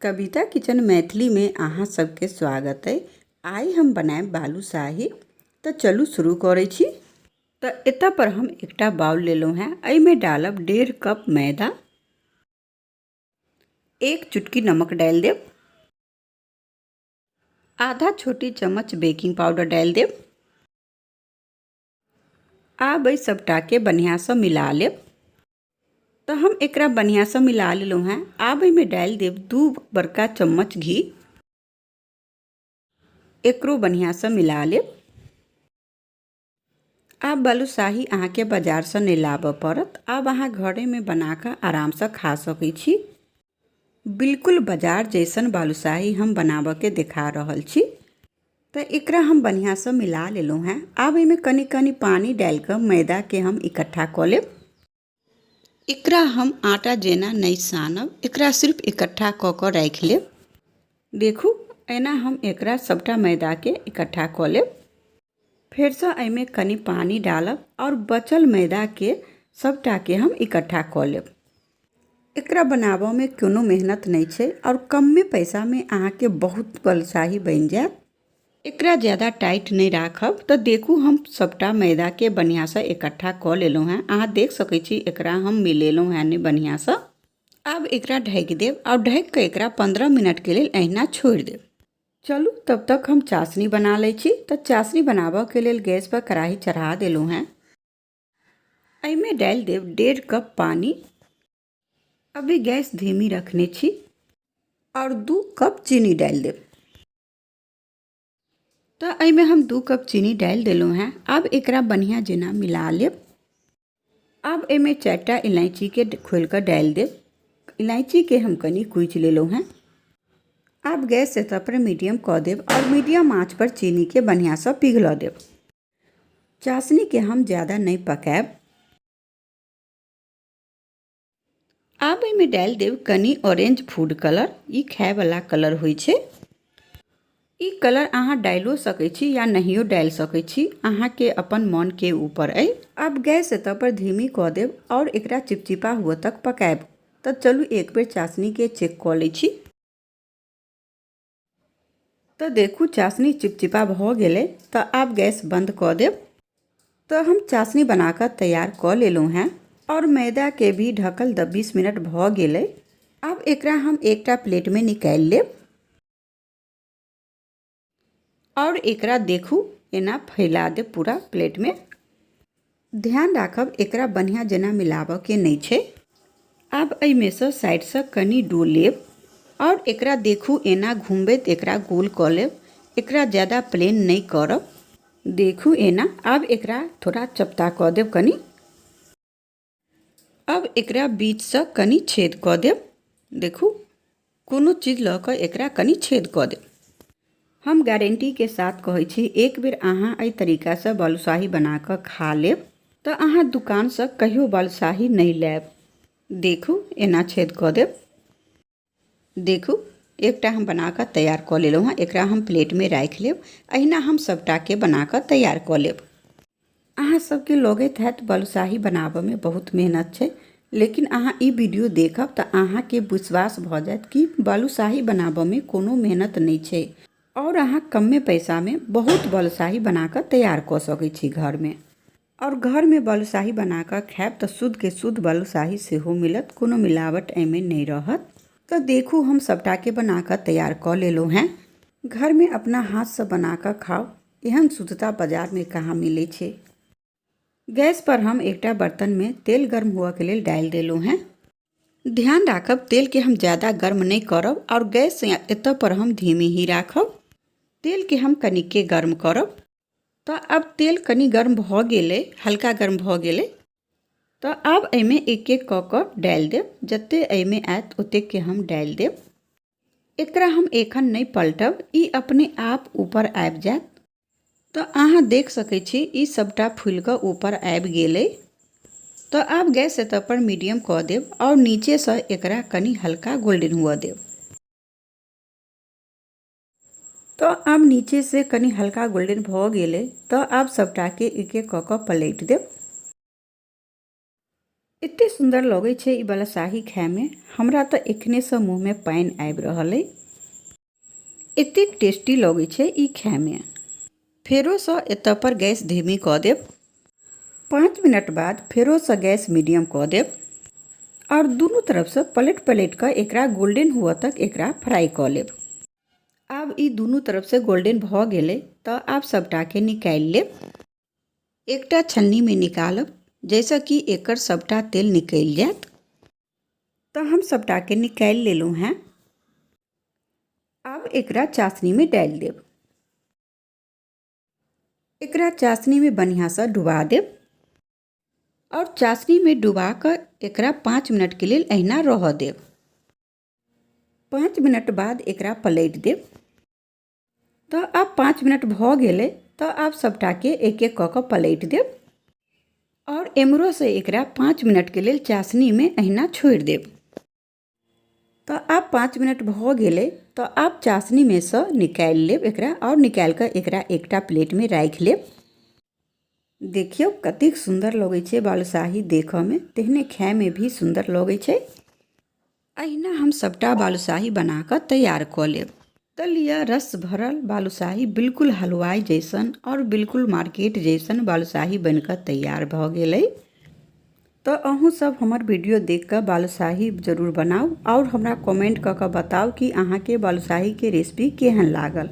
कविता kitchen मैथिलीमे अहाँ सबके स्वागत अइ। आइ हम बनायब बालूशाही। तऽ चलू शुरू करै छी। तऽ एतऽ पर हम एकटा बाउल लेलहुँ हेँ, एहिमे डालब 1.5 कप मैदा, 1 चुटकी नमक डालि देब, आधा छोटी चम्मच बेकिंग पाउडर डालि देब। आब एहि सबटाके बढ़िआँसँ मिला लेब। तऽ हम एकरा बढ़िआँसँ मिला लेलहुँ हेँ। आब एहिमे डालि देब 2 बड़का चम्मच घी, एकरो बढ़िआँसँ मिला लेब। आब बालूशाही अहाँके बाजारसँ नहि लाबऽ पड़त, आब अहाँ घरेमे बनाकऽ आरामसँ खा सकै छी। बिल्कुल बाजार जैसन बालूशाही हम बनाबऽके देखा रहल छी। तऽ एकरा हम बढ़िआँसँ मिला लेलहुँ हेँ। आब एहिमे कनि कनि पानि डालिकऽ मैदाके हम इकट्ठा कऽ लेब। एकरा हम आटा जेना नहि सानब, एकरा सिर्फ इकट्ठा कऽ कऽ राखि लेब। देखू एना हम एकरा सबटा मैदाके इकट्ठा कऽ लेब। फेरसँ एहिमे कनि पानि डालब आओर बचल मैदाके सबटाके हम इकट्ठा कऽ लेब। एकरा बनाबऽमे कोनो मेहनत नहि छै आओर कमे पैसामे अहाँके बहुत बालूशाही बनि जायत। एकरा ज़्यादा टाइट नहि राखब। तऽ देखू हम सबटा मैदाके बढ़िआँसँ इकट्ठा कऽ लेलहुँ हेँ। अहाँ देख सकै छी एकरा हम मिलेलहुँ हेँ नहि बढ़िआँसँ। आब एकरा ढकि देब आओर ढकि कऽ एकरा 15 मिनटके लेल एहिना छोड़ि देब। चलू तब तक हम चाशनी बना लै छी। तऽ चाशनी बनाबऽके लेल गैस पर कढ़ाही चढ़ा देलहुँ हेँ। एहिमे डालि देब 1.5 कप पानी। अभी गैस धीमी रखने छी और 2 कप चीनी डालि देब। तऽ एहिमे हम 2 कप चीनी डालि देलहुँ हेँ। आब एकरा बढ़िआँ जेना मिला लेब। आब एहिमे 4टा इलायचीके खोलि कऽ डालि देब। इलायचीके हम कनि कुचि लेलहुँ हेँ। आब गैस एतऽ पर मीडियम कऽ देब और मीडियम आँच पर चीनीके बढ़िआँसँ पिघलऽ देब। चाशनीके हम ज़्यादा नहि पकायब। आब एहिमे डालि देब कनि ऑरेंज फूड कलर। ई खायवला कलर होइ छै। ई कलर अहाँ डालिओ सकै छी या नहियो डालि सकै छी, अहाँके अपन मनके ऊपर अइ। आब गैस एतऽ पर धीमी कऽ देब आओर एकरा चिपचिपा हुअ तक पकायब। तऽ चलू एक बेर चाशनीके चेक कऽ लै छी। तऽ देखू चाशनी चिपचिपा भऽ गेलै। तऽ आब गैस बंद कऽ देब। तऽ हम चाशनी बनाकऽ तैयार कऽ लेलहुँ हेँ आओर मैदाके भी ढकल 20 मिनट भऽ गेलै। आब एकरा हम एकटा प्लेटमे निकालि लेब आओर एकरा देखू एना फैला देब पूरा प्लेटमे। ध्यान राखब एकरा बढ़िआँ जेना मिलाबऽके नहि छै। आब एहिमेसँ साइडसँ कनि डो लेब आओर एकरा देखू एना घुमबैत एकरा गोल कऽ लेब। एकरा ज़्यादा प्लेन नहि करब। देखू एना। आब एकरा थोड़ा चपता कऽ देब कनि। अब एकरा बीचसँ कनि छेद कऽ देब। देखू कोनो चीज लऽ कऽ एकरा कनि छेद कऽ देब। हम गारंटीके साथ कहै छी, एक बेर अहाँ एहि तरीकासँ बालूशाही बना कऽ खा लेब तऽ अहाँ दुकानसँ कहियो बालूशाही नहि लेब। देखू एना छेद कऽ देब। देखू एकटा हम बना कऽ तैयार कऽ लेलहुँ हँ। एकरा हम प्लेटमे राखि लेब। अहिना हम सबटाके बना कऽ तैयार कऽ लेब। अहाँ सबके लगैत हैत बालूशाही बनाबऽमे बहुत मेहनत छै, लेकिन अहाँ ई वीडियो देखब तऽ अहाँके विश्वास भऽ जायत कि बालूशाही बनाबऽमे कोनो मेहनत नहि छै आओर अहाँ कमे पैसामे बहुत बालूशाही बनाकऽ तैयार कऽ सकै छी घरमे। आओर घरमे बालूशाही बनाकऽ खायब तऽ शुद्धके शुद्ध बालूशाही सेहो मिलत, कोनो मिलावट एहिमे नहि रहत। तऽ देखू हम सबटाके बनाकऽ तैयार कऽ लेलहुँ हेँ। घरमे अपना हाथसँ बनाकऽ खाउ, एहन शुद्धता बाजारमे कहाँ मिलै छै। गैस पर हम एकटा बर्तनमे तेल गर्म हुअके लेल डालि देलहुँ हेँ। ध्यान राखब तेलके हम ज़्यादा गर्म नहि करब आओर गैस एतऽ पर हम धीमी ही राखब। तेलके हम कनिके गर्म करब। तऽ आब तेल कनि गर्म भऽ गेलै, हल्का गर्म भऽ गेलै। तऽ आब एहिमे एक एक कऽ कऽ डालि देब। जते एहिमे आयत ओतेकके हम डालि देब। एकरा हम एखन नहि पलटब, ई अपने आप ऊपर आबि जायत। तऽ अहाँ देख सकै छी ई सबटा फूलि कऽ ऊपर आबि गेलै। तऽ आब गैस एतऽ पर मीडियम कऽ देब आओर नीचेसँ एकरा कनि हल्का गोल्डन हुअ देब। तऽ आब नीचेसँ कनि हल्का गोल्डन भऽ गेलै। तऽ आब सबटाके एक एक कऽ कऽ पलटि देब। एते सुन्दर लगै छै ई बालूशाही खायमे, हमरा तऽ एखनेसँ मुँहमे पानि आबि रहल अइ। एतेक टेस्टी लगै छै ई खायमे। फेरोसँ एतऽ पर गैस धीमी कऽ देब। 5 मिनट बाद फेरोसँ गैस मीडियम कऽ देब आओर दुनू तरफसँ पलटि पलटि कऽ एकरा गोल्डन हुअ तक एकरा फ्राई कऽ लेब। आब ई दुनू तरफसँ गोल्डन भऽ गेलै तऽ आब सभटाके निकालि लेब। एकटा छन्नीमे निकालब जाहिसँ कि एकर सभटा तेल निकलि जायत। तऽ हम सभटाके निकालि लेलहुँ हेँ। आब एकरा चाशनीमे डालि देब। एकरा चाशनीमे बढ़िआँसँ डुबा देब आओर चाशनीमे डुबा कऽ एकरा 5 मिनटके लेल एहिना रहऽ देब। 5 मिनट बाद एकरा पलटि देब। तऽ आब 5 मिनट भऽ गेलै तऽ आब सभटाके एक एक कऽ कऽ पलटि देब आओर एम्हरोसँ एकरा 5 मिनटके लेल चाशनीमे एहिना छोड़ि देब। तऽ आब 5 मिनट भऽ गेलै तऽ आब चाशनीमे सँ निकालि लेब एकरा आओर निकालि कऽ एकरा एकटा प्लेटमे राखि लेब। देखियौ कतेक सुन्दर लगै छै बालूशाही देखऽमे, तेहने खायमे भी सुन्दर लगै छै। अहिना हम सभटा बालूशाही बना कऽ तैयार कऽ लेब। तऽ लिअ रस भरल बालूशाही बिल्कुल हलवाइ जैसन आओर बिल्कुल मार्केट जैसन बालूशाही बनि कऽ तैयार भऽ गेलै। तऽ अहूँ सब हमर वीडियो देख कऽ बालूशाही जरूर बनाउ आओर हमरा कमेंट कऽ कऽ बताउ कि अहाँके बालूशाहीके रेसिपी केहन लागल।